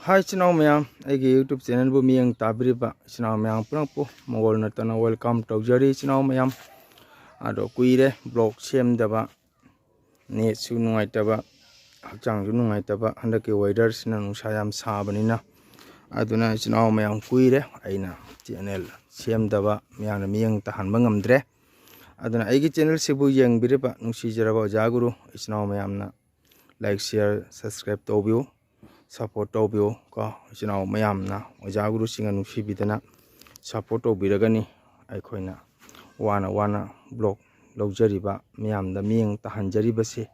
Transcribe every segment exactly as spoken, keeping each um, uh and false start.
ꯍꯥꯏ ꯏꯆꯤꯟ ꯏꯅꯥꯎ ꯃꯌꯥꯝ, ꯑꯩꯒꯤ YouTube channelꯕꯨ ꯃꯤꯠꯌꯦꯡ ꯇꯥꯕꯤꯔꯤꯕ ꯏꯆꯤꯟ ꯏꯅꯥꯎ ꯃꯌꯥꯝ ꯄꯨꯝꯅꯃꯛꯄꯨ ꯃꯉꯣꯜ ꯅꯠꯇꯅ welcome ꯇꯧꯖꯔꯤ ꯏꯆꯤꯟ ꯏꯅꯥꯎ ꯃꯌꯥꯝ꯫ ꯑꯗꯣ ꯀꯨꯏꯔꯦ vlog ꯁꯦꯝꯗꯕ, netꯁꯨ ꯅꯨꯡꯉꯥꯏꯇꯕ, ꯍꯛꯆꯥꯡꯁꯨ ꯅꯨꯡꯉꯥꯏꯇꯕ, ꯍꯟꯗꯛꯀꯤ weatherꯁꯤꯅ ꯅꯨꯡꯁꯥ ꯌꯥꯝ ꯁꯥꯕꯅꯤꯅ꯫ ꯑꯗꯨꯅ ꯏꯆꯤꯟ ꯏꯅꯥꯎ ꯃꯌꯥꯝ ꯀꯨꯏꯔꯦ ꯑꯩꯅ channel ꯁꯦꯝꯗꯕ, ꯃꯌꯥꯝꯅ ꯃꯤꯠꯌꯦꯡ ꯇꯥꯍꯟꯕ ꯉꯝꯗ꯭ꯔꯦ꯫ ꯑꯗꯨꯅ ꯑꯩꯒꯤ channelꯁꯤꯕꯨ ꯌꯦꯡꯕꯤꯔꯤꯕ ꯅꯨꯡꯁꯤꯖꯔꯕ ꯑꯣꯖꯥ ꯒꯨꯔꯨ ꯏꯆꯤꯟ ꯏꯅꯥꯎ ꯃꯌꯥꯝꯅ like, share, subscribe ꯇꯧꯕꯤꯌꯨ, support ꯇꯧꯕꯤꯌꯨ ꯀꯣ꯫ ꯏꯆꯤꯟ ꯏꯅꯥꯎ ꯃꯌꯥꯝꯅ ꯑꯣꯖꯥ ꯒꯨꯔꯨꯁꯤꯡꯅ ꯅꯨꯡꯁꯤꯕꯤꯗꯅ support ꯇꯧꯕꯤꯔꯒꯅꯤ ꯑꯩꯈꯣꯏꯅ ꯋꯥꯅ ꯋꯥꯅ vlog ꯂꯧꯖꯔꯤꯕ, ꯃꯌꯥꯝꯗ ꯃꯤꯠꯌꯦꯡ ꯇꯥꯍꯟꯖꯔꯤꯕꯁꯤ꯫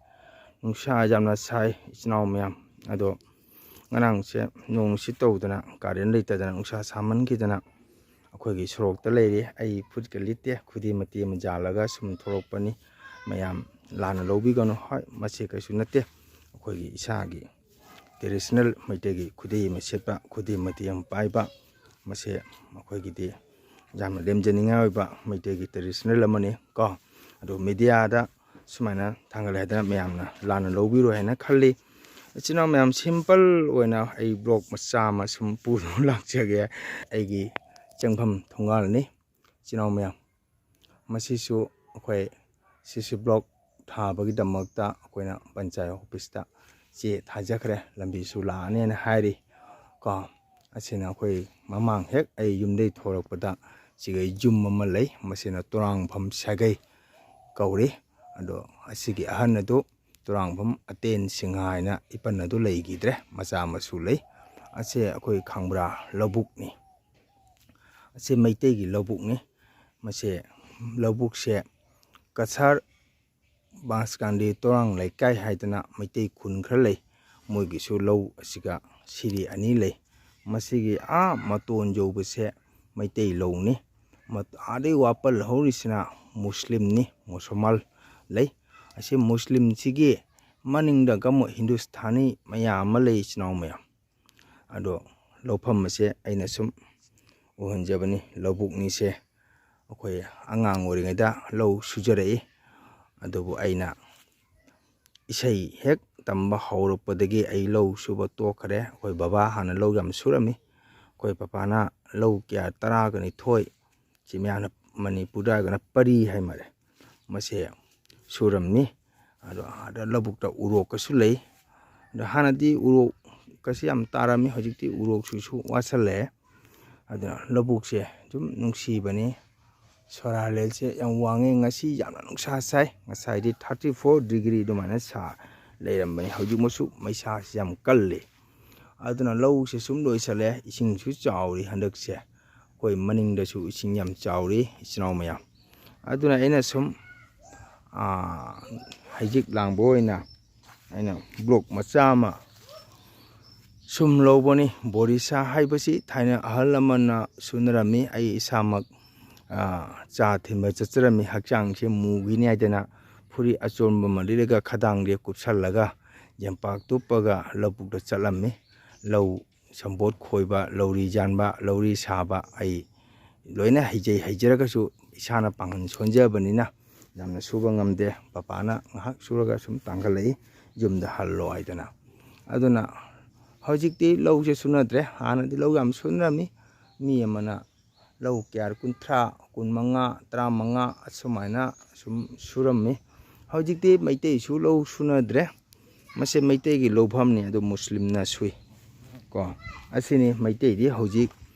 ꯅꯨꯡꯁꯥ ꯌꯥꯝꯅ ꯁꯥꯏ ꯏꯆꯤꯟ ꯏꯅꯥꯎ ꯃꯌꯥꯝ꯫ ꯑꯗꯣ ꯉꯔꯥꯡꯁꯦ ꯅꯣꯡ ꯅꯨꯡꯁꯤꯠ ꯇꯧꯗꯅ, current ꯂꯩꯇꯗꯅ, ꯅꯨꯡꯁꯥ ꯁꯥꯃꯟꯈꯤꯗꯅ ꯑꯩꯈꯣꯏꯒꯤ ꯁꯣꯔꯣꯛꯇ ꯂꯩꯔꯤ꯫ ꯑꯩ ꯐꯨꯔꯤꯠꯀ ꯂꯤꯠꯇꯦ, ꯈꯨꯗꯩ ꯃꯇꯦꯛ ꯑꯃ ꯌꯥꯜꯂꯒ ꯁꯨꯝ ꯊꯣꯛꯂꯛꯄꯅꯤ꯫ ꯃꯌꯥꯝ ꯂꯥꯟꯅ ꯂꯧꯕꯤꯒꯅꯨ꯫ ꯍꯣꯏ, ꯃꯁꯤ ꯀꯩꯁꯨ ꯅꯠꯇꯦ, ꯑꯩꯈꯣꯏꯒꯤ ꯏꯁꯥꯒꯤ traditional ꯃꯩꯇꯩꯒꯤ ꯈꯨꯗꯩ ꯑꯃ ꯁꯦꯠꯄ, ꯈꯨꯗꯩ ꯃꯇꯦꯛ ꯑꯃ ꯄꯥꯏꯕ, ꯃꯁꯤ ꯑꯩꯈꯣꯏꯒꯤꯗꯤ ꯌꯥꯝꯅ ꯂꯦꯝꯖꯅꯤꯡꯉꯥꯏ ꯑꯣꯏꯕ ꯃꯩꯇꯩꯒꯤ traditional ꯑꯃꯅꯤ ꯀꯣ꯫ ꯑꯗꯣ mediaꯗ ꯁꯨꯃꯥꯏꯅ ꯊꯥꯡꯒꯠꯂꯦ ꯍꯥꯏꯗꯅ ꯃꯌꯥꯝꯅ ꯂꯥꯟꯅ ꯂꯧꯕꯤꯔꯣꯏ ꯍꯥꯏꯅ ꯈꯜꯂꯤ꯫ ꯏꯆꯤꯟ ꯏꯅꯥꯎ ꯃꯌꯥꯝ, simple ꯑꯣꯏꯅ ꯑꯩ vlog ꯃꯆꯥ ꯑꯃ ꯁꯨꯝ ꯄꯨꯗꯨꯅ ꯂꯥꯛꯆꯒꯦ꯫ ꯑꯩꯒꯤ ꯆꯪꯐꯝ ꯊꯣꯡꯒꯥꯜꯅꯤ ꯏꯆꯤꯟ ꯏꯅꯥꯎ ꯃꯌꯥꯝ꯫ ꯃꯁꯤꯁꯨ ꯑꯩꯈꯣꯏ CC block ꯊꯥꯕꯒꯤꯗꯃꯛꯇ ꯑꯩꯈꯣꯏꯅ ꯄꯟꯆꯥꯌꯠ officeꯇ ꯆꯦ ꯊꯥꯖꯈ꯭ꯔꯦ, ꯂꯝꯕꯤꯁꯨ ꯂꯥꯛꯑꯅꯦꯅ ꯍꯥꯏꯔꯤ ꯀꯣ꯫ ꯑꯁꯤꯅ ꯑꯩꯈꯣꯏ ꯃꯃꯥꯡ ꯍꯦꯛ ꯑꯩ ꯌꯨꯝꯗꯩ ꯊꯣꯛꯂꯛꯄꯗ ꯁꯤꯒ ꯌꯨꯝ ꯑꯃ ꯂꯩ, ꯃꯁꯤꯅ ꯇꯣꯔꯥꯡꯐꯝ ꯁꯥꯒꯩ ꯀꯧꯔꯤ꯫ ꯑꯗꯣ ꯑꯁꯤꯒꯤ ꯑꯍꯟ ꯑꯗꯨ ꯇꯣꯔꯥꯡꯐꯝ ꯑꯇꯦꯟ ꯁꯤꯡꯍ ꯍꯥꯏꯅ ꯏꯄꯟ ꯑꯗꯨ ꯂꯩꯈꯤꯗ꯭ꯔꯦ, ꯃꯆꯥ ꯃꯁꯨ ꯂꯩ꯫ ꯑꯁꯤ ꯑꯩꯈꯣꯏ ꯈꯥꯡꯕ꯭ꯔꯥ ꯂꯧꯕꯨꯛꯅꯤ꯫ ꯑꯁꯤ ꯃꯩꯇꯩꯒꯤ ꯂꯧꯕꯨꯛꯅꯤ꯫ ꯃꯁꯤ ꯂꯧꯕꯨꯛꯁꯦ ꯀꯁꯥꯔ ꯕꯥꯁꯀꯥꯟꯗꯤ ꯇꯣꯔꯥꯡ ꯂꯩꯀꯥꯏ ꯍꯥꯏꯗꯅ ꯃꯩꯇꯩ ꯈꯨꯟ ꯈꯔ ꯂꯩ꯫ ꯃꯣꯏꯒꯤꯁꯨ ꯂꯧ ꯑꯁꯤꯒ ꯁꯤꯔꯤ ꯑꯅꯤ ꯂꯩ꯫ ꯃꯁꯤꯒꯤ ꯑꯥ ꯃꯇꯣꯟ ꯌꯧꯕꯁꯦ ꯃꯩꯇꯩ ꯂꯧꯅꯤ꯫ ꯃꯠ-, ꯑꯥꯗꯩ ꯋꯥꯄꯜ ꯍꯧꯔꯤꯁꯤꯅ ꯃꯨꯁꯂꯤꯝꯅꯤ, ꯃꯨꯁꯜꯃꯥꯟ ꯂꯩ꯫ ꯑꯁꯤ ꯃꯨꯁꯂꯤꯝꯁꯤꯒꯤ ꯃꯅꯤꯡꯗ ꯑꯃꯨꯛ ꯍꯤꯟꯗꯨꯁꯊꯥꯅꯤ ꯃꯌꯥꯝ ꯑꯃ ꯂꯩ, ꯏꯆꯤꯟ ꯏꯅꯥꯎ ꯃꯌꯥꯝ꯫ ꯑꯗꯣ ꯂꯧꯐꯝ ꯑꯁꯦ ꯑꯩꯅ ꯁꯨꯝ ꯎꯍꯟꯖꯕꯅꯤ, ꯂꯧꯕꯨꯛꯅꯤꯁꯦ꯫ ꯑꯩꯈꯣꯏ ꯑꯉꯥꯡ ꯑꯣꯏꯔꯤꯉꯩꯗ ꯂꯧ ꯁꯨꯖꯔꯛꯏ꯫ ꯑꯗꯨꯕꯨ ꯑꯩꯅ ꯏꯁꯩ ꯍꯦꯛ ꯇꯝꯕ ꯍꯧꯔꯛꯄꯗꯒꯤ ꯑꯩ ꯂꯧ ꯁꯨꯕ ꯇꯣꯛꯈ꯭ꯔꯦ꯫ ꯑꯩꯈꯣꯏ ꯕꯕꯥ ꯍꯥꯟꯅ ꯂꯧ ꯌꯥꯝ ꯁꯨꯔꯝꯃꯤ꯫ ꯑꯩꯈꯣꯏ ꯄꯄꯥꯅ ꯂꯧ ꯀꯌꯥ ꯇꯔꯥꯒ ꯅꯤꯊꯣꯏ, ꯁꯤ ꯃꯌꯥꯝꯅ ꯃꯅꯤꯄꯨꯔꯗ ꯍꯥꯏꯔꯒꯅ ꯄꯔꯤ ꯍꯥꯏ ꯃꯥꯜꯂꯦ, ꯃꯁꯦ ꯁꯨꯔꯝꯃꯤ꯫ ꯑꯗꯣ ꯑꯥꯗ ꯂꯧꯕꯨꯛꯇ ꯎꯔꯣꯛꯀꯁꯨ ꯂꯩ꯫ ꯑꯗꯣ ꯍꯥꯟꯅꯗꯤ ꯎꯔꯣꯛꯀꯁꯤ ꯌꯥꯝ ꯇꯥꯔꯝꯃꯤ, ꯍꯧꯖꯤꯛꯇꯤ ꯎꯔꯣꯛꯁꯤꯁꯨ ꯋꯥꯠꯁꯜꯂꯛꯑꯦ꯫ ꯑꯗꯨꯅ ꯂꯧꯕꯨꯛꯁꯦ ꯁꯨꯝ ꯅꯨꯡꯁꯤꯕꯅꯤ꯫ ꯁꯣꯔꯥ ꯂꯦꯜꯁꯦ ꯌꯥꯝ ꯋꯥꯡꯉꯦ꯫ ꯉꯁꯤ ꯌꯥꯝꯅ ꯅꯨꯡꯁꯥ ꯁꯥꯏ꯫ ꯉꯁꯥꯏꯗꯤ thirty four degree ꯑꯗꯨꯃꯥꯏꯅ ꯁꯥ ꯂꯩꯔꯝꯕꯅꯤ꯫ ꯍꯧꯖꯤꯛꯃꯛꯁꯨ ꯃꯩꯁꯥꯁꯤ ꯌꯥꯝ ꯀꯜꯂꯤ꯫ ꯑꯗꯨꯅ ꯂꯧꯁꯦ ꯁꯨꯝ ꯂꯣꯏꯁꯜꯂꯦ꯫ ꯏꯁꯤꯡꯁꯨ ꯆꯥꯎꯔꯤ ꯍꯟꯗꯛꯁꯦ꯫ ꯑꯩꯈꯣꯏ ꯃꯅꯤꯡꯗꯁꯨ ꯏꯁꯤꯡ ꯌꯥꯝ ꯆꯥꯎꯔꯤ, ꯏꯆꯤꯟ ꯏꯅꯥꯎ ꯃꯌꯥꯝ꯫ ꯑꯗꯨꯅ ꯑꯩꯅ ꯁꯨꯝ, ꯑꯥ, ꯍꯩꯖꯤꯛ ꯂꯥꯡꯕ ꯑꯣꯏꯅ ꯑꯩꯅ vlog ꯃꯆꯥ ꯑꯃ ꯁꯨꯝ ꯂꯧꯕꯅꯤ꯫ ꯕꯣꯔꯤꯁꯥ ꯍꯥꯏꯕꯁꯤ ꯊꯥꯏꯅ ꯑꯍꯜ ꯂꯃꯟꯅ ꯁꯨꯅꯔꯝꯃꯤ꯫ ꯑꯩ ꯏꯁꯥꯃꯛ, ꯑꯥ, ꯆꯥ ꯊꯤꯟꯕ ꯆꯠꯆꯔꯝꯃꯤ꯫ ꯍꯛꯆꯥꯡꯁꯦ ꯃꯨꯈꯤꯅꯤ ꯍꯥꯏꯗꯅ ꯐꯨꯔꯤꯠ ꯑꯆꯣꯟꯕ ꯑꯃ ꯂꯤꯠꯂꯒ ꯈꯗꯥꯡꯗ ꯀꯨꯞꯁꯜꯂꯒ ꯌꯦꯝꯄꯥꯛ ꯇꯨꯞꯄꯒ ꯂꯧꯕꯨꯛꯇ ꯆꯠꯂꯝꯃꯤ꯫ ꯂꯧ ꯁꯝꯕꯣꯠ ꯈꯣꯏꯕ, ꯂꯧꯔꯤ ꯌꯥꯟꯕ, ꯂꯧꯔꯤ ꯁꯥꯕ ꯑꯩ ꯂꯣꯏꯅ ꯍꯩꯖꯩ꯫ ꯍꯩꯖꯔꯒꯁꯨ ꯏꯁꯥꯅ ꯄꯥꯡꯒꯜ ꯁꯣꯟꯖꯕꯅꯤꯅ ꯌꯥꯝꯅ ꯁꯨꯕ ꯉꯝꯗꯦ꯫ ꯄꯄꯥꯅ ꯉꯥꯏꯍꯥꯛ ꯁꯨꯔꯒ ꯁꯨꯝ ꯇꯥꯡꯈꯠꯂꯛꯏ, "ꯌꯨꯝꯗ ꯍꯜꯂꯣ" ꯍꯥꯏꯗꯅ꯫ ꯑꯗꯨꯅ ꯍꯧꯖꯤꯛꯇꯤ ꯂꯧꯁꯦ ꯁꯨꯅꯗ꯭ꯔꯦ꯫ ꯍꯥꯟꯅꯗꯤ ꯂꯧ ꯌꯥꯝ ꯁꯨꯅꯔꯝꯃꯤ꯫ ꯃꯤ ꯑꯃꯅ ꯂꯧ ꯀꯌꯥ, ꯀꯨꯟꯊ꯭ꯔꯥ, ꯀꯨꯟꯃꯉꯥ, ꯇꯔꯥꯃꯉꯥ ꯑꯁꯨꯃꯥꯏꯅ ꯁꯨꯝ ꯁꯨꯔꯝꯃꯤ꯫ ꯍꯧꯖꯤꯛꯇꯤ ꯃꯩꯇꯩꯁꯨ ꯂꯧ ꯁꯨꯅꯗ꯭ꯔꯦ꯫ ꯃꯁꯦ ꯃꯩꯇꯩꯒꯤ ꯂꯧꯐꯝꯅꯤ, ꯑꯗꯨ ꯃꯨꯁꯂꯤꯝꯅ ꯁꯨꯏ ꯀꯣ꯫ ꯑꯁꯤꯅꯤ ꯃꯩꯇꯩꯗꯤ ꯍꯧꯖꯤꯛ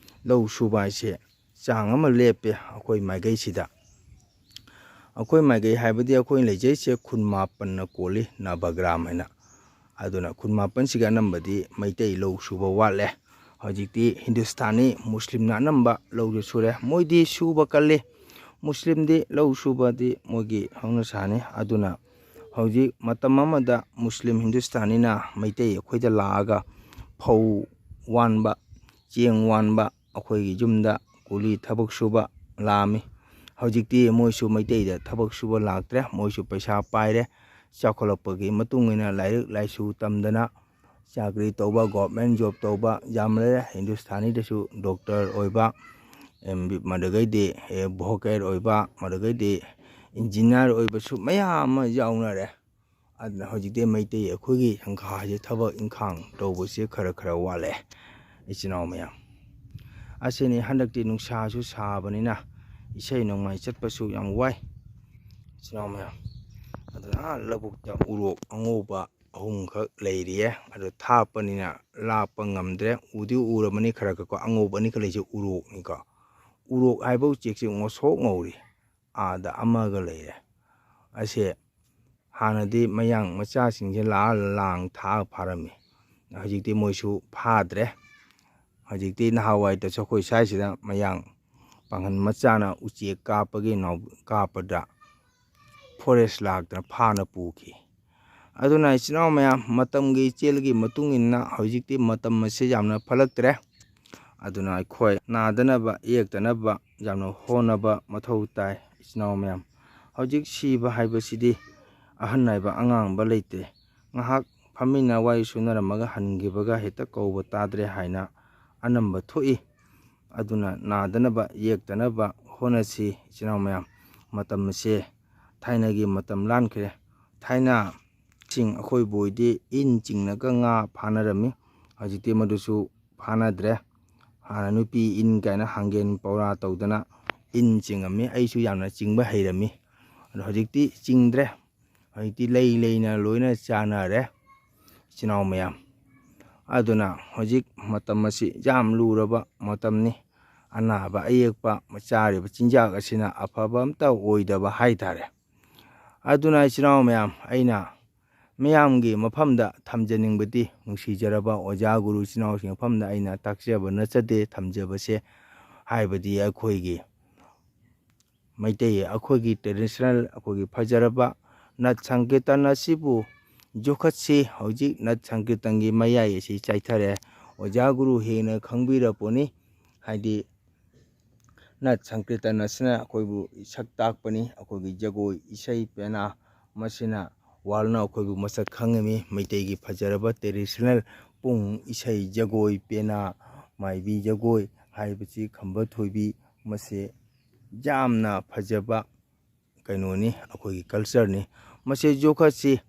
ꯂꯧ ꯁꯨꯕ ꯍꯥꯏꯁꯦ ꯆꯥꯡ ꯑꯃ ꯂꯦꯞꯄꯦ ꯑꯩꯈꯣꯏ ꯃꯥꯏꯀꯩꯁꯤꯗ꯫ ꯑꯩꯈꯣꯏ ꯃꯥꯏꯀꯩ ꯍꯥꯏꯕꯗꯤ ꯑꯩꯈꯣꯏꯅ ꯂꯩꯖꯩꯁꯦ ꯈꯨꯟ ꯃꯥꯄꯟꯅ ꯀꯣꯜꯂꯤ, ꯅꯕꯒ꯭ꯔꯥꯝ ꯍꯥꯏꯅ꯫ ꯑꯗꯨꯅ ꯈꯨꯟ ꯃꯥꯄꯟꯁꯤꯒꯤ ꯑꯅꯝꯕꯗꯤ ꯃꯩꯇꯩ ꯂꯧ ꯁꯨꯕ ꯋꯥꯠꯂꯦ꯫ ꯍꯧꯖꯤꯛꯇꯤ ꯍꯤꯟꯗꯨꯁꯇꯥꯅꯤ, ꯃꯨꯁꯂꯤꯝꯅ ꯑꯅꯝꯕ ꯂꯧꯁꯦ ꯁꯨꯔꯦ꯫ ꯃꯣꯏꯗꯤ ꯁꯨꯕ ꯀꯜꯂꯤ꯫ ꯃꯨꯁꯂꯤꯝꯗꯤ ꯂꯧ ꯁꯨꯕꯗꯤ ꯃꯣꯏꯒꯤ ꯍꯧꯅꯁꯥꯅꯤ꯫ ꯑꯗꯨꯅ ꯍꯧꯖꯤꯛ ꯃꯇꯝ ꯑꯃꯗ ꯃꯨꯁꯂꯤꯝ ꯍꯤꯟꯗꯨꯁꯇꯥꯅꯤꯅ ꯃꯩꯇꯩ ꯑꯩꯈꯣꯏꯗ ꯂꯥꯛꯑꯒ ꯐꯧ ꯋꯥꯟꯕ, ꯆꯦꯡ ꯋꯥꯟꯕ, ꯑꯩꯈꯣꯏꯒꯤ ꯌꯨꯝꯗ ꯀꯨꯂꯤ ꯊꯕꯛ ꯁꯨꯕ ꯂꯥꯛꯑꯝꯃꯤ꯫ ꯍꯧꯖꯤꯛꯇꯤ ꯃꯣꯏꯁꯨ ꯃꯩꯇꯩꯗ ꯊꯕꯛ ꯁꯨꯕ ꯂꯥꯛꯇ꯭ꯔꯦ꯫ ꯃꯣꯏꯁꯨ ꯄꯩꯁꯥ ꯄꯥꯏꯔꯦ꯫ ꯆꯥꯎꯈꯠꯂꯛꯄꯒꯤ ꯃꯇꯨꯡ ꯏꯟꯅ ꯂꯥꯏꯔꯤꯛ ꯂꯥꯏꯁꯨ ꯇꯝꯗꯅ ꯆꯥꯀ꯭ꯔꯤ ꯇꯧꯕ, government job ꯇꯧꯕ ꯌꯥꯝ ꯂꯩꯔꯦ꯫ ꯍꯤꯟꯗꯨꯁꯇꯥꯅꯤꯗꯁꯨ doctor ꯑꯣꯏꯕ, ꯑꯦꯝ ꯕꯤ, ꯃꯗꯨꯗꯒꯤꯗꯤ, ꯑꯦ, ꯚꯣꯀꯦꯠ ꯑꯣꯏꯕ, ꯃꯗꯨꯗꯒꯤꯗꯤ engineer ꯑꯣꯏꯕꯁꯨ ꯃꯌꯥꯝ ꯑꯃ ꯌꯥꯎꯅꯔꯦ꯫ ꯑꯗꯨꯅ ꯍꯧꯖꯤꯛꯇꯤ ꯃꯩꯇꯩ ꯑꯩꯈꯣꯏꯒꯤ ꯁꯪꯒꯥꯁꯦ ꯊꯕꯛ ꯏꯪꯈꯥꯡ ꯇꯧꯕꯁꯦ ꯈꯔ ꯈꯔ ꯋꯥꯠꯂꯦ, ꯏꯆꯤꯟ ꯏꯅꯥꯎ ꯃꯌꯥꯝ꯫ ꯑꯁꯤꯅꯤ, ꯍꯟꯗꯛꯇꯤ ꯅꯨꯡꯁꯥꯁꯨ ꯁꯥꯕꯅꯤꯅ ꯏꯁꯩ ꯅꯣꯡꯃꯥꯏ ꯆꯠꯄꯁꯨ ꯌꯥꯝ ꯋꯥꯏ, ꯏꯆꯤꯟ ꯏꯅꯥꯎ ꯃꯌꯥꯝ꯫ ꯑꯗꯨꯅ ꯑꯥ ꯂꯧꯕꯨꯛꯇ ꯎꯔꯣꯛ ꯑꯉꯧꯕ ꯑꯍꯨꯝꯈꯛ ꯂꯩꯔꯤꯌꯦ꯫ ꯑꯗꯨ ꯊꯥꯞꯄꯅꯤꯅ ꯂꯥꯞꯄ ꯉꯝꯗ꯭ꯔꯦ꯫ ꯎꯗꯤ ꯎꯔꯕꯅꯤ ꯈꯔ ꯈꯔ ꯀꯣ, ꯑꯉꯧꯕ ꯑꯅꯤꯈꯛ ꯂꯩꯁꯦ ꯎꯔꯣꯛꯅꯤꯀꯣ꯫ ꯎꯔꯣꯛ ꯍꯥꯏꯕ ꯎꯆꯦꯛꯁꯦ ꯉꯧꯁꯣꯛ ꯉꯧꯔꯤ꯫ ꯑꯥꯗ ꯑꯃꯒ ꯂꯩꯔꯦ꯫ ꯑꯁꯦ ꯍꯥꯟꯅꯗꯤ ꯃꯌꯥꯡ ꯃꯆꯥꯁꯤꯡꯁꯦ ꯂꯥꯛꯑ ꯂꯥꯡ ꯊꯥꯛꯑ ꯐꯥꯔꯝꯃꯤ꯫ ꯍꯧꯖꯤꯛꯇꯤ ꯃꯣꯏꯁꯨ ꯐꯥꯗ꯭ꯔꯦ꯫ ꯍꯧꯖꯤꯛꯇꯤ ꯅꯍꯥꯟꯋꯥꯏꯗꯁꯨ ꯑꯩꯈꯣꯏ ꯁ꯭ꯋꯥꯏꯁꯤꯗ ꯃꯌꯥꯡ ꯄꯥꯡꯒꯜ ꯃꯆꯥꯅ ꯎꯆꯦꯛ ꯀꯥꯞꯄꯒꯤ ꯅꯥꯎ-, ꯀꯥꯞꯄꯗ ꯐꯣꯔꯦꯁ ꯂꯥꯛꯇꯅ ꯐꯥꯅ ꯄꯨꯈꯤ꯫ ꯑꯗꯨꯅ ꯏꯆꯤꯟ ꯏꯅꯥꯎ ꯃꯌꯥꯝ, ꯃꯇꯝꯒꯤ ꯏꯆꯦꯜꯒꯤ ꯃꯇꯨꯡ ꯏꯟꯅ ꯍꯧꯖꯤꯛꯇꯤ ꯃꯇꯝ ꯑꯁꯤ ꯌꯥꯝꯅ ꯐꯠꯂꯛꯇ꯭ꯔꯦ꯫ ꯑꯗꯨꯅ ꯑꯩꯈꯣꯏ ꯅꯥꯗꯅꯕ ꯌꯦꯛꯇꯅꯕ ꯌꯥꯝꯅ ꯍꯣꯠꯅꯕ ꯃꯊꯧ ꯇꯥꯏ, ꯏꯆꯤꯟ ꯏꯅꯥꯎ ꯃꯌꯥꯝ꯫ ꯍꯧꯖꯤꯛ ꯁꯤꯕ ꯍꯥꯏꯕꯁꯤꯗꯤ ꯑꯍꯟ ꯍꯥꯏꯕ ꯑꯉꯥꯡꯕ ꯂꯩꯇꯦ꯫ ꯉꯥꯏꯍꯥꯛ ꯐꯝꯃꯤꯟꯅ ꯋꯥꯔꯤ ꯁꯨꯅꯔꯝꯃꯒ ꯍꯟꯈꯤꯕꯒ ꯍꯦꯛꯇ ꯀꯧꯕ ꯇꯥꯗ꯭ꯔꯦ ꯍꯥꯏꯅ ꯑꯅꯝꯕ ꯊꯣꯛꯏ꯫ ꯑꯗꯨꯅ ꯅꯥꯗꯅꯕ ꯌꯦꯛꯇꯅꯕ ꯍꯣꯠꯅꯁꯤ, ꯏꯆꯤꯟ ꯏꯅꯥꯎ ꯃꯌꯥꯝ꯫ ꯃꯇꯝ ꯑꯁꯦ ꯊꯥꯏꯅꯒꯤ ꯃꯇꯝ ꯂꯥꯟꯈ꯭ꯔꯦ꯫ ꯊꯥꯏꯅ ꯆꯤꯡ ꯑꯩꯈꯣꯏꯕꯨ ꯑꯣꯏꯗꯤ ꯏꯟ ꯆꯤꯡꯅꯒ ꯉꯥ ꯐꯥꯅꯔꯝꯃꯤ꯫ ꯍꯧꯖꯤꯛꯇꯤ ꯃꯗꯨꯁꯨ ꯐꯥꯅꯗ꯭ꯔꯦ꯫ ꯍꯥꯟꯅ ꯅꯨꯄꯤ ꯏꯟ ꯀꯥꯏꯅ ꯍꯥꯡꯒꯦꯟ ꯄꯧꯔꯥ ꯇꯧꯗꯅ ꯏꯟ ꯆꯤꯡꯉꯝꯃꯤ꯫ ꯑꯩꯁꯨ ꯌꯥꯝꯅ ꯆꯤꯡꯕ ꯍꯩꯔꯝꯃꯤ꯫ ꯑꯗꯣ ꯍꯧꯖꯤꯛꯇꯤ ꯆꯤꯡꯗ꯭ꯔꯦ꯫ ꯍꯧꯖꯤꯛꯇꯤ ꯂꯩ ꯂꯩꯅ ꯂꯣꯏꯅ ꯆꯥꯅꯔꯦ, ꯏꯆꯤꯟ ꯏꯅꯥꯎ ꯃꯌꯥꯝ꯫ ꯑꯗꯨꯅ ꯍꯧꯖꯤꯛ ꯃꯇꯝ ꯑꯁꯤ ꯌꯥꯝ ꯂꯨꯔꯕ ꯃꯇꯝꯅꯤ꯫ ꯑꯅꯥꯕ ꯑꯌꯦꯛꯄ ꯆꯥꯔꯤꯕ ꯆꯤꯟꯖꯥꯛ ꯑꯁꯤꯅ ꯑꯐꯕ ꯑꯝꯇ ꯑꯣꯏꯗꯕ ꯍꯥꯏꯇꯥꯔꯦ꯫ ꯑꯗꯨꯅ ꯏꯆꯤꯟ ꯏꯅꯥꯎ ꯃꯌꯥꯝ, ꯑꯩꯅ ꯃꯌꯥꯝꯒꯤ ꯃꯐꯝꯗ ꯊꯝꯖꯅꯤꯡꯕꯗꯤ, ꯅꯨꯡꯁꯤꯖꯔꯕ ꯑꯣꯖꯥ ꯒꯨꯔꯨ ꯏꯆꯤꯟ ꯏꯅꯥꯎꯁꯤꯡꯒꯤ ꯃꯐꯝꯗ ꯑꯩꯅ ꯇꯥꯛꯆꯕ ꯅꯠꯆꯗꯦ, ꯊꯝꯖꯕꯁꯦ ꯍꯥꯏꯕꯗꯤ ꯑꯩꯈꯣꯏꯒꯤ ꯃꯩꯇꯩ ꯑꯩꯈꯣꯏꯒꯤ traditional, ꯑꯩꯈꯣꯏꯒꯤ ꯐꯖꯔꯕ ꯅꯠ ꯁꯪꯀꯤꯔꯇꯟ ꯑꯁꯤꯕꯨ ꯌꯣꯛꯈꯠꯁꯤ꯫ ꯍꯧꯖꯤꯛ ꯅꯠ ꯁꯪꯀꯤꯔꯇꯟꯒꯤ ꯃꯌꯥꯏ ꯑꯁꯤ ꯆꯥꯏꯊꯔꯦ꯫ ꯑꯣꯖꯥ ꯒꯨꯔꯨ ꯍꯦꯟꯅ ꯈꯪꯕꯤꯔꯄꯣꯠꯅꯤ꯫ ꯍꯥꯏꯗꯤ ꯅꯠ ꯁꯪꯀꯤꯔꯇꯟ ꯑꯁꯤꯅ ꯑꯩꯈꯣꯏꯕꯨ ꯁꯛ ꯇꯥꯛꯄꯅꯤ꯫ ꯑꯩꯈꯣꯏꯒꯤ ꯖꯒꯣꯏ, ꯏꯁꯩ, ꯄꯦꯅꯥ, ꯃꯁꯤꯅ worldꯅ ꯑꯩꯈꯣꯏꯕꯨ ꯃꯁꯛ ꯈꯪꯉꯝꯃꯤ꯫ ꯃꯩꯇꯩꯒꯤ ꯐꯖꯔꯕ traditional ꯄꯨꯡ, ꯏꯁꯩ, ꯖꯒꯣꯏ, ꯄꯦꯅꯥ, ꯃꯥꯏꯕꯤ ꯖꯒꯣꯏ ꯍꯥꯏꯕꯁꯤ, ꯈꯝꯕ ꯊꯣꯏꯕꯤ, ꯃꯁꯤ ꯌꯥꯝꯅ ꯐꯖꯕ ꯀꯩꯅꯣꯅꯤ, ꯑꯩꯈꯣꯏꯒꯤ cultureꯅꯤ꯫ ꯃꯁꯤ ꯌꯣꯛꯈꯠꯁꯤ꯫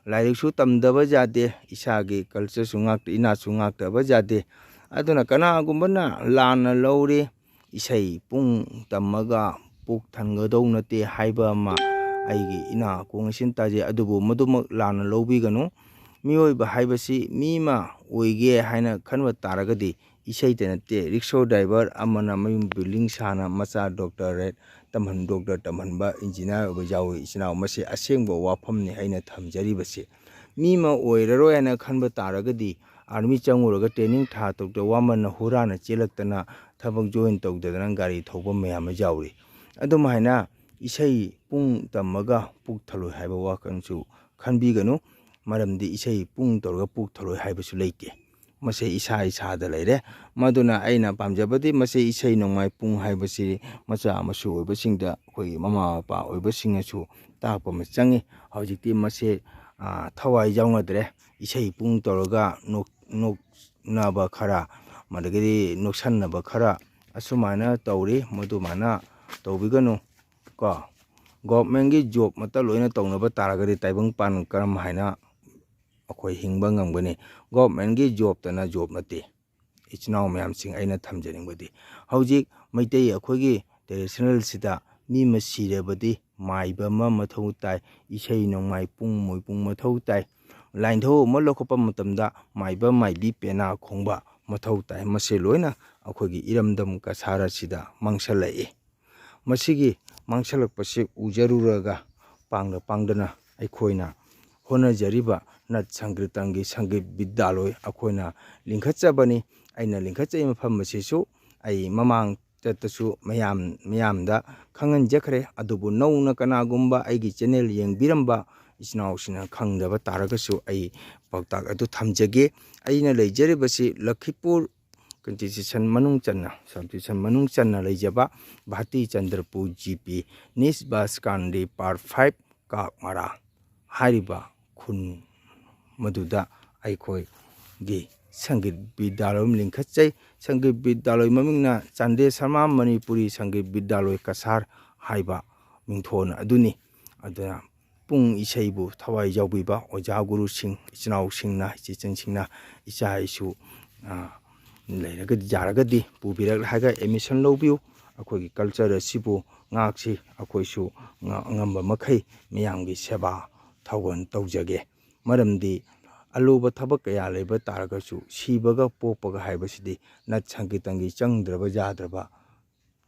ꯂꯥꯏꯔꯤꯛꯁꯨ ꯇꯝꯗꯕ ꯌꯥꯗꯦ, ꯏꯁꯥꯒꯤ ꯀꯜꯆꯔꯁꯨ ꯉꯥꯛꯇ, ꯏꯅꯥꯠꯁꯨ ꯉꯥꯛꯇꯕ ꯌꯥꯗꯦ꯫ ꯑꯗꯨꯅ ꯀꯅꯥꯒꯨꯝꯕꯅ ꯂꯥꯟꯅ ꯂꯧꯔꯦ, ꯏꯁꯩ ꯄꯨꯡ ꯇꯝꯃꯒ ꯄꯨꯛ ꯊꯟꯒꯗꯧ ꯅꯠꯇꯦ ꯍꯥꯏꯕ ꯑꯃ ꯑꯩꯒꯤ ꯏꯅꯥ ꯀꯣꯡꯉꯩꯁꯤꯅ ꯇꯥꯖꯩ꯫ ꯑꯗꯨꯕꯨ ꯃꯗꯨꯃꯛ ꯂꯥꯟꯅ ꯂꯧꯕꯤꯒꯅꯨ꯫ ꯃꯤꯑꯣꯏꯕ ꯍꯥꯏꯕꯁꯤ ꯃꯤ ꯑꯃ ꯑꯣꯏꯒꯦ ꯍꯥꯏꯅ ꯈꯟꯕ ꯇꯥꯔꯒꯗꯤ ꯏꯁꯩꯇ ꯅꯠꯇꯦ, ꯔꯤꯛꯁꯣ ꯗ꯭ꯔꯥꯏꯚꯔ ꯑꯃꯅ ꯃꯌꯨꯝ ꯕꯤꯜꯗꯤꯡ ꯁꯥꯅ ꯃꯆꯥ ꯗꯣꯛꯇꯔꯦꯠ ꯇꯝꯍꯟ-, ꯗꯣꯛꯇꯔ ꯇꯝꯍꯟꯕ, ꯏꯟꯖꯤꯅꯤꯌꯥꯔ ꯑꯣꯏꯕ ꯌꯥꯎꯏ꯫ ꯏꯆꯤꯟ ꯏꯅꯥꯎ, ꯃꯁꯤ ꯑꯁꯦꯡꯕ ꯋꯥꯐꯝꯅꯤ ꯑꯩꯅ ꯊꯝꯖꯔꯤꯕꯁꯤ꯫ ꯃꯤ ꯑꯃ ꯑꯣꯏꯔꯔꯣꯏ ꯍꯥꯏꯅ ꯈꯟꯕ ꯇꯥꯔꯒꯗꯤ ꯑꯥꯔꯃꯤ ꯆꯪꯉꯨꯔꯒ ꯇ꯭ꯔꯦꯅꯤꯡ ꯊꯥ ꯇꯔꯨꯛꯇ ꯋꯥꯃꯟꯅ ꯍꯨꯔꯥꯟꯅ ꯆꯦꯜꯂꯛꯇꯅ ꯊꯕꯛ ꯖꯣꯏꯟ ꯇꯧꯗꯗꯅ ꯒꯥꯔꯤ ꯊꯧꯕ ꯃꯌꯥꯝ ꯑꯃ ꯌꯥꯎꯔꯤ꯫ ꯑꯗꯨꯝ ꯍꯥꯏꯅ ꯏꯁꯩ ꯄꯨꯡ ꯇꯝꯃꯒ ꯄꯨꯛ ꯊꯜꯂꯣꯏ ꯍꯥꯏꯕ ꯋꯥꯈꯜꯁꯨ ꯈꯟꯕꯤꯒꯅꯨ꯫ ꯃꯔꯝꯗꯤ ꯏꯁꯩ ꯄꯨꯡ ꯇꯧꯔꯒ ꯄꯨꯛ ꯊꯜꯂꯣꯏ ꯍꯥꯏꯕꯁꯨ ꯂꯩꯇꯦ꯫ ꯃꯁꯤ ꯏꯁꯥ ꯏꯁꯥꯗ ꯂꯩꯔꯦ꯫ ꯃꯗꯨꯅ ꯑꯩꯅ ꯄꯥꯝꯖꯕꯗꯤ ꯃꯁꯤ ꯏꯁꯩ ꯅꯣꯡꯃꯥꯏ ꯄꯨꯡ ꯍꯥꯏꯕꯁꯤ ꯃꯆꯥ ꯃꯁꯨ ꯑꯣꯏꯕꯁꯤꯡꯗ, ꯑꯩꯈꯣꯏꯒꯤ ꯃꯃꯥ ꯃꯄꯥ ꯑꯣꯏꯕꯁꯤꯡꯅꯁꯨ ꯇꯥꯛꯄ ꯑꯃ ꯆꯪꯉꯤ꯫ ꯍꯧꯖꯤꯛꯇꯤ ꯃꯁꯤ, ꯑ, ꯊꯋꯥꯏ ꯌꯥꯎꯅꯗ꯭ꯔꯦ꯫ ꯏꯁꯩ ꯄꯨꯡ ꯇꯧꯔꯒ ꯅꯣꯛ-, ꯅꯣꯛꯅꯕ ꯈꯔ, ꯑꯗꯒꯤꯗꯤ ꯅꯣꯛꯁꯟꯅꯕ ꯈꯔ, ꯑꯁꯨꯃꯥꯏꯅ ꯇꯧꯔꯤ꯫ ꯃꯗꯨꯃꯥꯏꯅ ꯇꯧꯕꯤꯒꯅꯨ ꯀꯣ꯫ ꯒꯣꯚꯔꯟꯃꯦꯟꯒꯤ ꯖꯣꯕ ꯃꯛꯇ ꯂꯣꯏꯅ ꯇꯧꯅꯕ ꯇꯥꯔꯒꯗꯤ ꯇꯥꯏꯕꯪ ꯄꯥꯟ ꯀꯔꯝ ꯍꯥꯏꯅ ꯑꯩꯈꯣꯏ ꯍꯤꯡꯕ ꯉꯝꯒꯅꯤ? ꯒꯣꯚꯔꯟꯃꯦꯟꯒꯤ ꯖꯣꯕꯇꯅ ꯖꯣꯕ ꯅꯠꯇꯦ꯫ ꯏꯆꯤꯟ ꯏꯅꯥꯎ ꯃꯌꯥꯝꯁꯤꯡ, ꯑꯩꯅ ꯊꯝꯖꯅꯤꯡꯕꯗꯤ ꯍꯧꯖꯤꯛ ꯃꯩꯇꯩ ꯑꯩꯈꯣꯏꯒꯤ ꯇ꯭ꯔꯦꯗꯤꯁꯅꯦꯜꯁꯤꯗ ꯃꯤ ꯑꯃ ꯁꯤꯔꯕꯗꯤ ꯃꯥꯏꯕ ꯑꯃ ꯃꯊꯧ ꯇꯥꯏ, ꯏꯁꯩ ꯅꯣꯡꯃꯥꯏ ꯄꯨꯡ ꯃꯣꯏ ꯄꯨꯡ ꯃꯊꯧ ꯇꯥꯏ, ꯂꯥꯏꯅꯤꯡꯊꯧ ꯑꯃ ꯂꯧꯈꯠꯄ ꯃꯇꯝꯗ ꯃꯥꯏꯕ ꯃꯥꯏꯕꯤ ꯄꯦꯅꯥ ꯈꯣꯡꯕ ꯃꯊꯧ ꯇꯥꯏ꯫ ꯃꯁꯤ ꯂꯣꯏꯅ ꯑꯩꯈꯣꯏꯒꯤ ꯏꯔꯝꯗꯝ ꯀꯁꯥꯔ ꯑꯁꯤꯗ ꯃꯥꯡꯁꯤꯜꯂꯛꯏ꯫ ꯃꯁꯤꯒꯤ ꯃꯥꯡꯁꯤꯜꯂꯛꯄꯁꯤ ꯎꯖꯔꯨꯔꯒ ꯄꯥꯡꯗ ꯄꯥꯡꯗꯅ ꯑꯩꯈꯣꯏꯅ ꯍꯣꯠꯅꯖꯔꯤꯕ ꯅꯠ ꯁꯪꯀꯤꯔꯇꯟꯒꯤ ꯁꯪꯒꯤꯠ ꯕꯤꯗ꯭ꯌꯥꯂꯣꯏ ꯑꯩꯈꯣꯏꯅ ꯂꯤꯡꯈꯠꯆꯕꯅꯤ꯫ ꯑꯩꯅ ꯂꯤꯡꯈꯠꯆꯔꯤꯕ ꯃꯐꯝ ꯑꯁꯤꯁꯨ ꯑꯩ ꯃꯃꯥꯡ ꯆꯠꯇꯁꯨ ꯃꯌꯥꯝ, ꯃꯌꯥꯝꯗ ꯈꯪꯍꯟꯖꯈ꯭ꯔꯦ꯫ ꯑꯗꯨꯕꯨ ꯅꯧꯅ ꯀꯅꯥꯒꯨꯝꯕ ꯑꯩꯒꯤ ꯆꯦꯅꯦꯜ ꯌꯦꯡꯕꯤꯔꯝꯕ ꯏꯆꯤꯟ ꯏꯅꯥꯎꯁꯤꯡꯅ ꯈꯪꯗꯕ ꯇꯥꯔꯒꯁꯨ ꯑꯩ ꯄꯥꯎꯇꯥꯛ ꯑꯗꯨ ꯊꯝꯖꯒꯦ꯫ ꯑꯩꯅ ꯂꯩꯖꯔꯤꯕꯁꯤ ꯂꯈꯤꯄꯨꯔ ꯀꯟꯁꯇꯤꯇ꯭ꯌꯨꯁꯟ ꯃꯅꯨꯡ ꯆꯟꯅ, ꯁꯕ ꯗꯤꯕꯤꯖꯟ ꯃꯅꯨꯡ ꯆꯟꯅ ꯂꯩꯖꯕ Bharti Chandrapur G P, ꯅꯤꯁ bus ꯀꯥꯟꯗꯤ ꯄꯥꯔ ꯐꯥꯏꯚ ꯀꯥꯛꯃꯔꯥ ꯍꯥꯏꯔꯤꯕ ꯈꯨꯟ ꯃꯗꯨꯗ ꯑꯩꯈꯣꯏꯒꯤ ꯁꯪꯒꯤꯠ ꯕꯤꯗ꯭ꯌꯥꯂꯣꯏ ꯑꯃ ꯂꯤꯡꯈꯠꯆꯩ꯫ ꯁꯪꯒꯤꯠ ꯕꯤꯗ꯭ꯌꯥꯂꯣꯏ ꯃꯃꯤꯡꯅ ꯆꯥꯟꯗꯦ ꯁꯔꯃ ꯃꯅꯤꯄꯨꯔꯤ ꯁꯪꯒꯤꯠ ꯕꯤꯗ꯭ꯌꯥꯂꯣꯏ ꯀꯁꯥꯔ ꯍꯥꯏꯕ ꯃꯤꯡꯊꯣꯟ ꯑꯗꯨꯅꯤ꯫ ꯑꯗꯨꯅ ꯄꯨꯡ ꯏꯁꯩꯕꯨ ꯊꯋꯥꯏ ꯌꯥꯎꯕꯤꯕ ꯑꯣꯖꯥ ꯒꯨꯔꯨꯁꯤꯡ, ꯏꯆꯤꯟ ꯏꯅꯥꯎꯁꯤꯡꯅ, ꯏꯆꯦ ꯏꯆꯟꯁꯤꯡꯅ ꯏꯆꯥ ꯏꯁꯨ, ꯑ, ꯂꯩꯔꯒꯗꯤ, ꯌꯥꯔꯒꯗꯤ ꯄꯨꯕꯤꯔꯛꯂꯒ admission ꯂꯧꯕꯤꯌꯨ꯫ ꯑꯩꯈꯣꯏꯒꯤ culture ꯑꯁꯤꯕꯨ ꯉꯥꯛꯁꯤ꯫ ꯑꯩꯈꯣꯏꯁꯨ ꯉ-, ꯑꯉꯝꯕ ꯃꯈꯩ ꯃꯤꯌꯥꯝꯒꯤ ꯁꯦꯕꯥ ꯊꯧꯒꯜ ꯇꯧꯖꯒꯦ꯫ ꯃꯔꯝꯗꯤ ꯑꯂꯨꯕ ꯊꯕꯛ ꯀꯌꯥ ꯂꯩꯕ ꯇꯥꯔꯒꯁꯨ, ꯁꯤꯕꯒ ꯄꯣꯛꯄꯒ ꯍꯥꯏꯕꯁꯤꯗꯤ ꯅꯠ ꯁꯪꯀꯤꯔꯇꯟꯒꯤ ꯆꯪꯗ꯭ꯔꯕ ꯌꯥꯗ꯭ꯔꯕ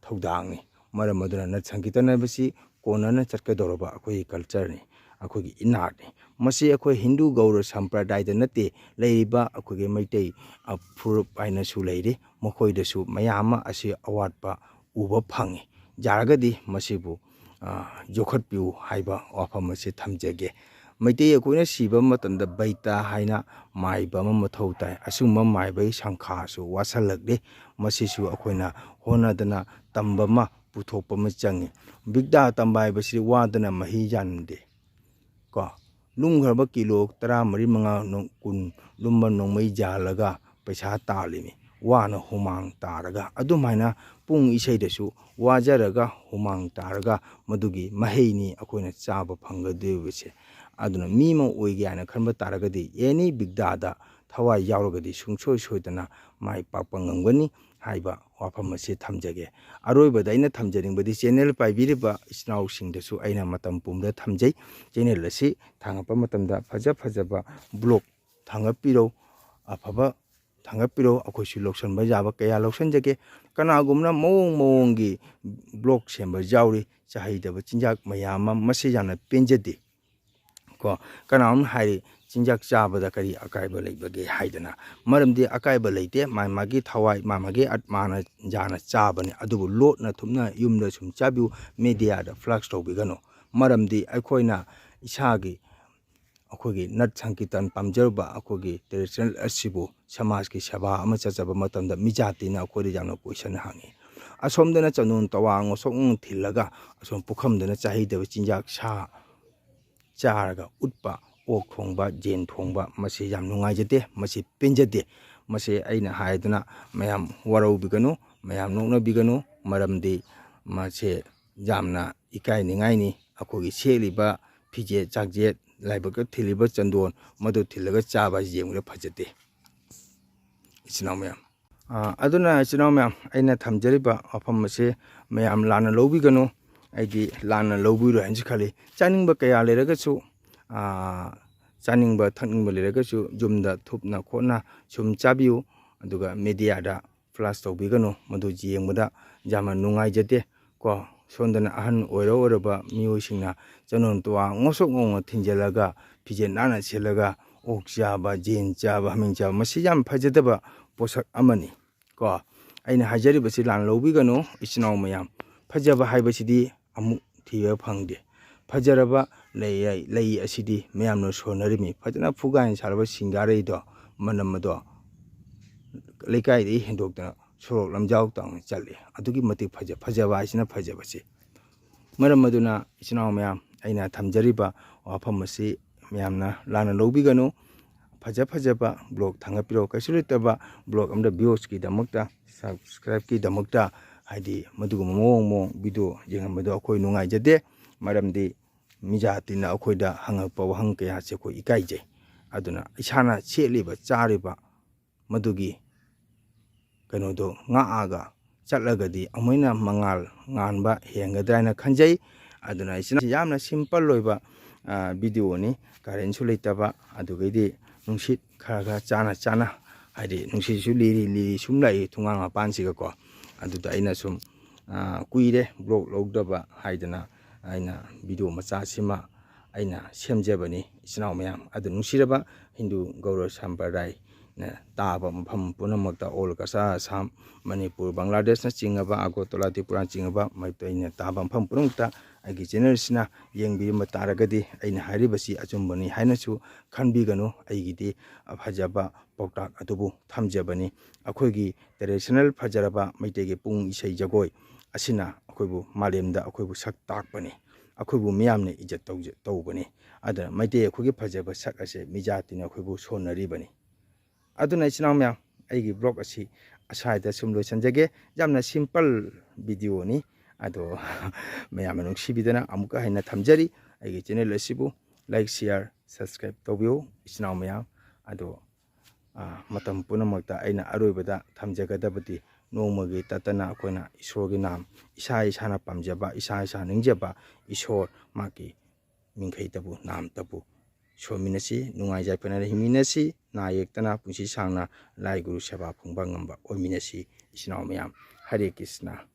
ꯊꯧꯗꯥꯡꯅꯤ꯫ ꯃꯔꯝ ꯑꯗꯨꯅ ꯅꯠ ꯁꯪꯀꯤꯔꯇꯟ ꯍꯥꯏꯕꯁꯤ ꯀꯣꯟꯅꯅ ꯆꯠꯀꯗꯧꯔꯕ ꯑꯩꯈꯣꯏꯒꯤ cultureꯅꯤ, ꯑꯩꯈꯣꯏꯒꯤ ꯏꯅꯥꯠꯅꯤ꯫ ꯃꯁꯤ ꯑꯩꯈꯣꯏ ꯍꯤꯟꯗꯨ ꯒꯧꯔ ꯁꯝꯄ꯭ꯔꯗꯥꯌꯗ ꯅꯠꯇꯦ, ꯂꯩꯔꯤꯕ ꯑꯩꯈꯣꯏꯒꯤ ꯃꯩꯇꯩ, ꯑ, ꯐꯨꯔꯨꯞ ꯍꯥꯏꯅꯁꯨ ꯂꯩꯔꯤ, ꯃꯈꯣꯏꯗꯁꯨ ꯃꯌꯥꯝ ꯑꯃ ꯑꯁꯤ ꯑꯋꯥꯠꯄ ꯎꯕ ꯐꯪꯉꯤ꯫ ꯌꯥꯔꯒꯗꯤ ꯃꯁꯤꯕꯨ, ꯑ, ꯌꯣꯛꯈꯠꯄꯤꯌꯨ ꯍꯥꯏꯕ ꯋꯥꯐꯝ ꯑꯁꯤ ꯊꯝꯖꯒꯦ꯫ ꯃꯩꯇꯩ ꯑꯩꯈꯣꯏꯅ ꯁꯤꯕ ꯃꯇꯝꯗ ꯕꯩꯇ ꯍꯥꯏꯅ ꯃꯥꯏꯕ ꯑꯃ ꯃꯊꯧ ꯇꯥꯏ꯫ ꯑꯁꯤꯒꯨꯝꯕ ꯃꯥꯏꯕꯒꯤ ꯁꯪꯈꯥꯁꯨ ꯋꯥꯠꯁꯜꯂꯛꯂꯤ꯫ ꯃꯁꯤꯁꯨ ꯑꯩꯈꯣꯏꯅ ꯍꯣꯠꯅꯗꯅ ꯇꯝꯕ ꯑꯃ, ꯄꯨꯊꯣꯛꯄ ꯑꯃ ꯆꯪꯉꯤ꯫ ꯕꯤꯗ꯭ꯌꯥ ꯇꯝꯕ ꯍꯥꯏꯕꯁꯤ ꯋꯥꯗꯅ ꯃꯍꯩ ꯌꯥꯟꯗꯦ꯫ ꯀꯣ, ꯂꯨꯝꯈ꯭ꯔꯕ ꯀꯤꯂꯣ ꯇꯔꯥꯃꯔꯤ, ꯃꯉꯥ, ꯅꯣꯡ-, ꯀꯨꯟ ꯂꯨꯝꯕ ꯅꯣꯡꯃꯩ ꯌꯥꯜꯂꯒ ꯄꯩꯁꯥ ꯇꯥꯜꯂꯤꯃꯤ, ꯋꯥꯅ ꯍꯨꯃꯥꯡ ꯇꯥꯔꯒ꯫ ꯑꯗꯨꯃꯥꯏꯅ ꯄꯨꯡ ꯏꯁꯩꯗꯁꯨ ꯋꯥꯖꯔꯒ, ꯍꯨꯃꯥꯡ ꯇꯥꯔꯒ, ꯃꯗꯨꯒꯤ ꯃꯍꯩꯅꯤ ꯑꯩꯈꯣꯏꯅ ꯆꯥꯕ ꯐꯪꯒꯗꯧꯔꯤꯕꯁꯦ꯫ ꯑꯗꯨꯅ ꯃꯤ ꯑꯃ ꯑꯣꯏꯒꯦ ꯍꯥꯏꯅ ꯈꯟꯕ ꯇꯥꯔꯒꯗꯤ, any ꯕꯤꯗ꯭ꯌꯥꯗ ꯊꯋꯥꯏ ꯌꯥꯎꯔꯒꯗꯤ ꯁꯨꯡꯁꯣꯏ ꯁꯣꯏꯗꯅ ꯃꯥꯏ ꯄꯥꯛꯄ ꯉꯝꯒꯅꯤ ꯍꯥꯏꯕ ꯋꯥꯐꯝ ꯑꯁꯤ ꯊꯝꯖꯒꯦ꯫ ꯑꯔꯣꯏꯕꯗ ꯑꯩꯅ ꯊꯝꯖꯅꯤꯡꯕꯗꯤ, channel ꯄꯥꯏꯕꯤꯔꯤꯕ ꯏꯆꯤꯟ ꯏꯅꯥꯎꯁꯤꯡꯗꯁꯨ ꯑꯩꯅ ꯃꯇꯝ ꯄꯨꯝꯕꯗ ꯊꯝꯖꯩ꯫ Channel ꯑꯁꯤ ꯊꯥꯡꯒꯠꯄ ꯃꯇꯝꯗ ꯐꯖ ꯐꯖꯕ vlog ꯊꯥꯡꯒꯠꯄꯤꯔꯧ, ꯑꯐꯕ ꯊꯥꯡꯒꯠꯄꯤꯔꯧ꯫ ꯑꯩꯈꯣꯏꯁꯨ ꯂꯧꯁꯤꯟꯕ ꯌꯥꯕ ꯀꯌꯥ ꯂꯧꯁꯤꯟꯖꯒꯦ꯫ ꯀꯅꯥꯒꯨꯝꯕꯅ ꯃꯑꯣꯡ ꯃꯑꯣꯡꯒꯤ vlog ꯁꯦꯝꯕ ꯌꯥꯎꯔꯤ, ꯆꯥꯍꯩꯗꯕ ꯆꯤꯟꯖꯥꯛ ꯃꯌꯥꯝ ꯑꯃ, ꯃꯁꯤ ꯌꯥꯝꯅ ꯄꯦꯟꯖꯗꯦ꯫ ꯀꯣ, ꯀꯅꯥꯒꯨꯝꯕꯅ ꯍꯥꯏꯔꯤ, "ꯆꯤꯟꯖꯥꯛ ꯆꯥꯕꯗ ꯀꯔꯤ ꯑꯀꯥꯏꯕ ꯂꯩꯕꯒꯦ?" ꯍꯥꯏꯗꯅ꯫ ꯃꯔꯝꯗꯤ ꯑꯀꯥꯏꯕ ꯂꯩꯇꯦ, ꯃꯥ ꯃꯥꯒꯤ ꯊꯋꯥꯏ, ꯃꯥ ꯃꯥꯒꯤ ꯑꯠꯃꯥꯅ ꯌꯥꯅ ꯆꯥꯕꯅꯤ꯫ ꯑꯗꯨꯕꯨ ꯂꯣꯠꯅ ꯊꯨꯞꯅ ꯌꯨꯝꯗ ꯁꯨꯝ ꯆꯥꯕꯤꯌꯨ, mediaꯗ flash ꯇꯧꯕꯤꯒꯅꯨ꯫ ꯃꯔꯝꯗꯤ ꯑꯩꯈꯣꯏꯅ ꯏꯁꯥꯒꯤ, ꯑꯩꯈꯣꯏꯒꯤ ꯅꯠ ꯁꯪꯀꯤꯔꯇꯟ ꯄꯥꯝꯖꯔꯨꯕ ꯑꯩꯈꯣꯏꯒꯤ traditional ꯑꯁꯤꯕꯨ ꯁꯃꯥꯖꯀꯤ ꯁꯦꯕꯥ ꯑꯃ ꯆꯠꯆꯕ ꯃꯇꯝꯗ ꯃꯤꯖꯥꯇꯤꯅ ꯑꯩꯈꯣꯏꯗ ꯌꯥꯝꯅ question ꯍꯪꯉꯤ꯫ ꯑꯁꯣꯝꯗꯅ ꯆꯟꯗꯣꯟ ꯇꯋꯥ ꯉꯣꯁꯣꯛ ꯉꯣ ꯊꯤꯜꯂꯒ, ꯑꯁꯣꯝ ꯄꯨꯈꯝꯗꯅ ꯆꯥꯍꯩꯗꯕ ꯆꯤꯟꯖꯥꯛ, ꯁꯥ ꯆꯥꯔꯒ ꯎꯠꯄ, ꯑꯣꯛ ꯊꯣꯡꯕ, ꯌꯦꯟ ꯊꯣꯡꯕ, ꯃꯁꯤ ꯌꯥꯝ ꯅꯨꯡꯉꯥꯏꯖꯗꯦ, ꯃꯁꯤ ꯄꯦꯟꯖꯗꯦ꯫ ꯃꯁꯤ ꯑꯩꯅ ꯍꯥꯏꯗꯨꯅ ꯃꯌꯥꯝ ꯋꯥꯔꯧꯕꯤꯒꯅꯨ, ꯃꯌꯥꯝ ꯅꯣꯛꯅꯕꯤꯒꯅꯨ, ꯃꯔꯝꯗꯤ ꯃꯁꯤ ꯌꯥꯝꯅ ꯏꯀꯥꯏꯅꯤꯡꯉꯥꯏꯅꯤ꯫ ꯑꯩꯈꯣꯏꯒꯤ ꯁꯦꯠꯂꯤꯕ ꯐꯤꯖꯦꯠ ꯆꯥꯛꯖꯦꯠ, ꯂꯥꯏꯕꯛꯇ ꯊꯤꯜꯂꯤꯕ ꯆꯟꯗꯣꯟ, ꯃꯗꯨ ꯊꯤꯜꯂꯒ ꯆꯥꯕ ꯍꯥꯏꯁꯤ ꯌꯦꯡꯕꯗ ꯐꯖꯗꯦ, ꯏꯆꯤꯟ ꯏꯅꯥꯎ ꯃꯌꯥꯝ꯫ ꯑꯥ, ꯑꯗꯨꯅ ꯏꯆꯤꯟ ꯏꯅꯥꯎ ꯃꯌꯥꯝ, ꯑꯩꯅ ꯊꯝꯖꯔꯤꯕ ꯋꯥꯐꯝ ꯑꯁꯤ ꯃꯌꯥꯝ ꯂꯥꯟꯅ ꯂꯧꯕꯤꯒꯅꯨ꯫ ꯑꯩꯗꯤ ꯂꯥꯟꯅ ꯂꯧꯕꯤꯔꯣꯏ ꯍꯥꯏꯅꯁꯨ ꯈꯜꯂꯤ꯫ ꯆꯥꯅꯤꯡꯕ ꯀꯌꯥ ꯂꯩꯔꯒꯁꯨ, ꯑꯥ, ꯆꯥꯅꯤꯡꯕ ꯊꯛꯅꯤꯡꯕ ꯂꯩꯔꯒꯁꯨ ꯌꯨꯝꯗ ꯊꯨꯞꯅ ꯈꯣꯠꯅ ꯁꯨꯝ ꯆꯥꯕꯤꯌꯨ꯫ ꯑꯗꯨꯒ ꯃꯦꯗꯤꯌꯥꯗ ꯐ꯭ꯂꯥꯁ ꯇꯧꯕꯤꯒꯅꯨ, ꯃꯗꯨ ꯌꯦꯡꯕꯗ ꯌꯥꯝꯅ ꯅꯨꯡꯉꯥꯏꯖꯗꯦ꯫ ꯀꯣ, ꯁꯣꯝꯗꯅ ꯑꯍꯟ ꯑꯣꯏꯔ ꯑꯣꯏꯔꯕ ꯃꯤꯑꯣꯏꯁꯤꯡꯅ ꯆꯟꯗꯣꯟ ꯇꯨꯋꯥ ꯉꯧꯁꯣꯛ ꯉꯧꯅ ꯊꯤꯟꯖꯤꯜꯂꯒ, ꯐꯤꯖꯦꯠ ꯅꯥꯟꯅ ꯁꯦꯠꯂꯒ, ꯑꯣꯛ ꯆꯥꯕ, ꯌꯦꯟ ꯆꯥꯕ, ꯍꯥꯃꯦꯡ ꯆꯥꯕ, ꯃꯁꯤ ꯌꯥꯝ ꯐꯖꯗꯕ ꯄꯣꯠꯁꯛ ꯑꯃꯅꯤ꯫ ꯀꯣ, ꯑꯩꯅ ꯍꯥꯏꯖꯔꯤꯕꯁꯤ ꯂꯥꯟꯅ ꯂꯧꯕꯤꯒꯅꯨ, ꯏꯆꯤꯟ ꯏꯅꯥꯎ ꯃꯌꯥꯝ꯫ ꯐꯖꯕ ꯍꯥꯏꯕꯁꯤꯗꯤ ꯑꯃꯨꯛ ꯊꯤꯕ ꯐꯪꯗꯦ꯫ ꯐꯖꯔꯕ ꯂꯩ, ꯂꯩ ꯑꯁꯤꯗꯤ ꯃꯌꯥꯝꯅ ꯁꯣꯟꯅꯔꯤꯃꯤ꯫ ꯐꯖꯅ ꯐꯨꯒꯥꯏꯅ ꯁꯥꯔꯕ ꯁꯤꯡꯒꯥꯔꯩꯗꯣ, ꯃꯅꯝ ꯑꯗꯣ ꯂꯩꯀꯥꯏꯗꯒꯤ ꯍꯦꯟꯗꯣꯛꯇꯅ ꯁꯣꯔꯣꯛ ꯂꯝꯖꯥꯎ ꯇꯥꯎꯅ ꯆꯠꯂꯤ꯫ ꯑꯗꯨꯛꯀꯤ ꯃꯇꯤꯛ ꯐꯖ-, ꯐꯖꯕ ꯍꯥꯏꯁꯤꯅ ꯐꯖꯕꯁꯦ꯫ ꯃꯔꯝ ꯑꯗꯨꯅ ꯏꯆꯤꯟ ꯏꯅꯥꯎ ꯃꯌꯥꯝ, ꯑꯩꯅ ꯊꯝꯖꯔꯤꯕ ꯋꯥꯐꯝ ꯑꯁꯤ ꯃꯌꯥꯝꯅ ꯂꯥꯟꯅ ꯂꯧꯕꯤꯒꯅꯨ꯫ ꯐꯖ ꯐꯖꯕ ꯕ꯭ꯂꯣꯛ ꯊꯥꯡꯒꯠꯄꯤꯔꯛꯎ꯫ ꯀꯩꯁꯨ ꯂꯩꯇꯕ ꯕ꯭ꯂꯣꯛ ꯑꯃꯗ ꯚ꯭ꯌꯨꯁꯀꯤꯗꯃꯛꯇ, ꯁꯕꯁꯀ꯭ꯔꯥꯏꯕꯀꯤꯗꯃꯛꯇ, ꯍꯥꯏꯗꯤ ꯃꯗꯨꯒꯨꯝꯕ ꯃꯑꯣꯡ ꯃꯑꯣꯡ ꯚꯤꯗꯤꯑꯣ ꯌꯦꯡꯍꯟꯕꯗꯣ ꯑꯩꯈꯣꯏ ꯅꯨꯡꯉꯥꯏꯖꯗꯦ꯫ ꯃꯔꯝꯗꯤ ꯃꯤꯖꯥ ꯇꯤꯟꯅ ꯑꯩꯈꯣꯏꯗ ꯍꯪꯉꯛꯄ ꯋꯥꯍꯪ ꯀꯌꯥꯁꯦ ꯑꯩꯈꯣꯏ ꯏꯀꯥꯏꯖꯩ꯫ ꯑꯗꯨꯅ ꯏꯁꯥꯅ ꯁꯦꯠꯂꯤꯕ, ꯆꯥꯔꯤꯕ, ꯃꯗꯨꯒꯤ ꯀꯩꯅꯣꯗꯣ ꯉꯥꯛꯑꯒ ꯆꯠꯂꯒꯗꯤ ꯑꯃꯨꯛ ꯍꯦꯟꯅ ꯃꯉꯥꯜ ꯉꯥꯟꯕ ꯍꯦꯟꯒꯗ꯭ꯔꯥ ꯍꯥꯏꯅ ꯈꯟꯖꯩ꯫ ꯑꯗꯨꯅ ꯏꯆꯤꯟ ꯌꯥꯝꯅ ꯁꯤꯝꯄꯜ ꯑꯣꯏꯕ, ꯑ, ꯚꯤꯗꯤꯑꯣꯅꯤ꯫ ꯀꯔꯦꯟꯁꯨ ꯂꯩꯇꯕ, ꯑꯗꯨꯒꯩꯗꯤ ꯅꯨꯡꯁꯤꯠ ꯈꯔ ꯈꯔ ꯆꯥꯅ ꯆꯥꯅ, ꯍꯥꯏꯗꯤ ꯅꯨꯡꯁꯤꯠꯁꯨ ꯂꯤꯔꯤ ꯂꯤꯔꯤ ꯁꯨꯝ ꯂꯥꯛꯏ ꯊꯣꯡꯒꯥꯟ ꯃꯄꯥꯟꯁꯤꯒꯀꯣ꯫ ꯑꯗꯨꯗ ꯑꯩꯅ ꯁꯨꯝ, ꯑ, ꯀꯨꯏꯔꯦ ꯕ꯭ꯂꯣꯛ ꯂꯧꯗꯕ ꯍꯥꯏꯗꯅ ꯑꯩꯅ ꯚꯤꯗꯤꯑꯣ ꯃꯆꯥꯁꯤꯃ ꯑꯩꯅ ꯁꯦꯝꯖꯕꯅꯤ꯫ ꯏꯆꯤꯟ ꯏꯅꯥꯎ ꯃꯌꯥꯝ ꯑꯗꯨ ꯅꯨꯡꯁꯤꯔꯕ ꯍꯤꯟꯗꯨ ꯒꯧꯔ ꯁꯝꯄ꯭ꯔꯗꯥꯌꯅ ꯇꯥꯕ ꯃꯐꯝ ꯄꯨꯝꯅꯃꯛꯇ, ꯑꯣꯜ ꯀꯁꯥ, ꯑꯁꯥꯝ, ꯃꯅꯤꯄꯨꯔ, ꯕꯪꯒ꯭ꯂꯥꯗꯦꯁꯅꯆꯤꯡꯉꯕ, ꯑꯒꯣꯇꯣꯂꯥ, ꯇ꯭ꯔꯤꯄꯨꯔꯥꯅꯆꯤꯡꯉꯕ, ꯃꯩꯇꯩꯅ ꯇꯥꯕ ꯃꯐꯝ ꯄꯨꯝꯅꯃꯛꯇ ꯑꯩꯒꯤ ꯆꯦꯅꯦꯜꯁꯤꯅ ꯌꯦꯡꯕꯤꯔꯝꯕ ꯇꯥꯔꯒꯗꯤ ꯑꯩꯅ ꯍꯥꯏꯔꯤꯕꯁꯤ ꯑꯆꯨꯝꯕꯅꯤ ꯍꯥꯏꯅꯁꯨ ꯈꯟꯕꯤꯒꯅꯨ꯫ ꯑꯩꯒꯤꯗꯤ ꯐꯖꯕ ꯄꯥꯎꯇꯥꯛ ꯑꯗꯨꯕꯨ ꯊꯝꯖꯕꯅꯤ꯫ ꯑꯩꯈꯣꯏꯒꯤ ꯇ꯭ꯔꯦꯗꯤꯁꯅꯦꯜ ꯐꯖꯔꯕ ꯃꯩꯇꯩꯒꯤ ꯄꯨꯡ ꯏꯁꯩ ꯖꯒꯣꯏ ꯑꯁꯤꯅ ꯑꯩꯈꯣꯏꯕꯨ ꯃꯥꯂꯦꯝꯗ ꯑꯩꯈꯣꯏꯕꯨ ꯁꯛ ꯇꯥꯛꯄꯅꯤ꯫ ꯑꯩꯈꯣꯏꯕꯨ ꯃꯤꯌꯥꯝꯅ ꯏꯖꯠ ꯇꯧꯖ-, ꯇꯧꯕꯅꯤ꯫ ꯑꯗꯨꯅ ꯃꯩꯇꯩ ꯑꯩꯈꯣꯏꯒꯤ ꯐꯖꯕ ꯁꯛ ꯑꯁꯦ ꯃꯤꯖꯥ ꯇꯤꯟꯅ ꯑꯩꯈꯣꯏꯕꯨ ꯁꯣꯟꯅꯔꯤꯕꯅꯤ꯫ ꯑꯗꯨꯅ ꯏꯆꯤꯟ ꯏꯅꯥꯎ ꯃꯌꯥꯝ, ꯑꯩꯒꯤ ꯕ꯭ꯂꯣꯛ ꯑꯁꯤ ꯑꯁ꯭ꯋꯥꯏꯗ ꯁꯨꯝ ꯂꯣꯏꯁꯤꯟꯖꯒꯦ꯫ ꯌꯥꯝꯅ ꯁꯤꯝꯄꯜ ꯚꯤꯗꯤꯑꯣꯅꯤ꯫ ꯑꯗꯣ ꯃꯌꯥꯝꯅ ꯅꯨꯡꯁꯤꯕꯤꯗꯅ ꯑꯃꯨꯛꯀ ꯍꯟꯅ ꯊꯝꯖꯔꯤ꯫ ꯑꯩꯒꯤ ꯆꯦꯅꯦꯜ ꯑꯁꯤꯕꯨ ꯂꯥꯏꯛ, ꯁꯤꯌꯥꯔ, ꯁꯕꯁꯀ꯭ꯔꯥꯏꯕ ꯇꯧꯕꯤꯌꯨ ꯏꯆꯤꯟ ꯏꯅꯥꯎ ꯃꯌꯥꯝ꯫ ꯑꯗꯣ ꯃꯇꯝ ꯄꯨꯝꯅꯃꯛꯇ ꯑꯩꯅ ꯑꯔꯣꯏꯕꯗ ꯊꯝꯖꯒꯗꯕꯗꯤ, ꯅꯣꯡꯃꯒꯤ ꯇꯠꯇꯅ ꯑꯩꯈꯣꯏꯅ ꯏꯁꯣꯔꯒꯤ ꯅꯥꯝ, ꯏꯁꯥ ꯏꯁꯥꯅ ꯄꯥꯝꯖꯕ, ꯏꯁꯥ ꯏꯁꯥ ꯅꯤꯡꯖꯕ ꯏꯁꯣꯔ, ꯃꯍꯥꯛꯀꯤ ꯃꯤꯡꯈꯩꯗꯕꯨ, ꯅꯥꯝꯇꯕꯨ ꯁꯣꯟꯃꯤꯟꯅꯁꯤ, ꯅꯨꯡꯉꯥꯏ ꯌꯥꯏꯐꯅ ꯍꯤꯡꯃꯤꯟꯅꯁꯤ, ꯅꯥ ꯌꯦꯛꯇꯅ ꯄꯨꯟꯁꯤ ꯁꯥꯡꯅ ꯂꯥꯏ ꯒꯨꯔꯨ ꯁꯦꯕꯥ ꯐꯪꯕ ꯉꯝꯕ ꯑꯣꯏꯃꯤꯟꯅꯁꯤ ꯏꯆꯤꯟ ꯏꯅꯥꯎ ꯃꯌꯥꯝ꯫ ꯍꯔꯦ ꯀ꯭ꯔꯤꯁꯅ꯫